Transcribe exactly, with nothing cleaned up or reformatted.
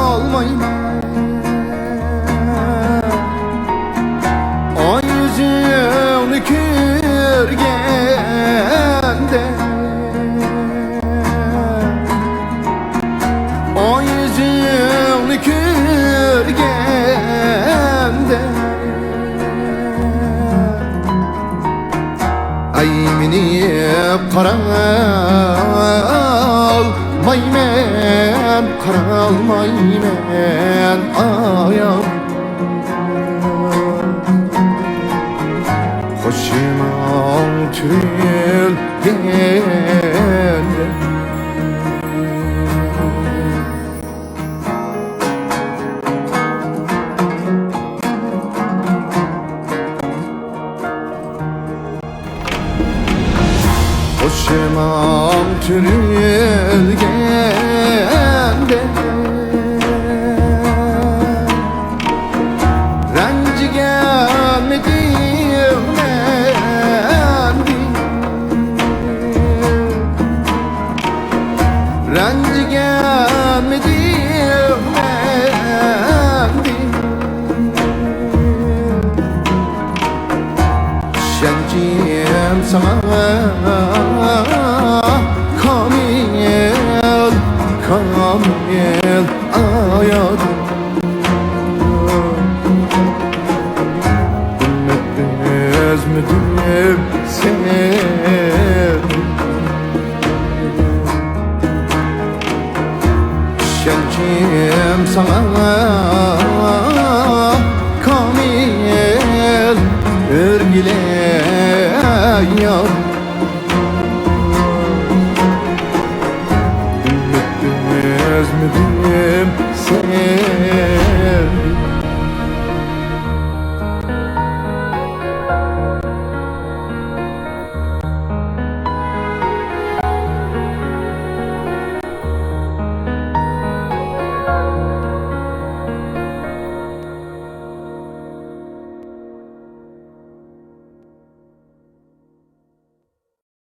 ئالمايمەن. ئاي يۈزۈڭنى كۆرگەندە، ئاي يۈزۈڭنى كۆرگەندە، ئەي مېنى قارالمايمەن، قارالمايمەن ئايال. قوشىماڭ تۈرۈلگەندە. قوشىماڭ تۈرۈلگەندە، رەنجىگەنمىدىم مەندىن؟ رەنجىگەنمىدىم مەندىن؟ ئىشەنچىم ساڭا كامىل، كامىل ئايان. ئۈمىد ئۈزمىدىم سەن. ئىشەنچىم ساڭا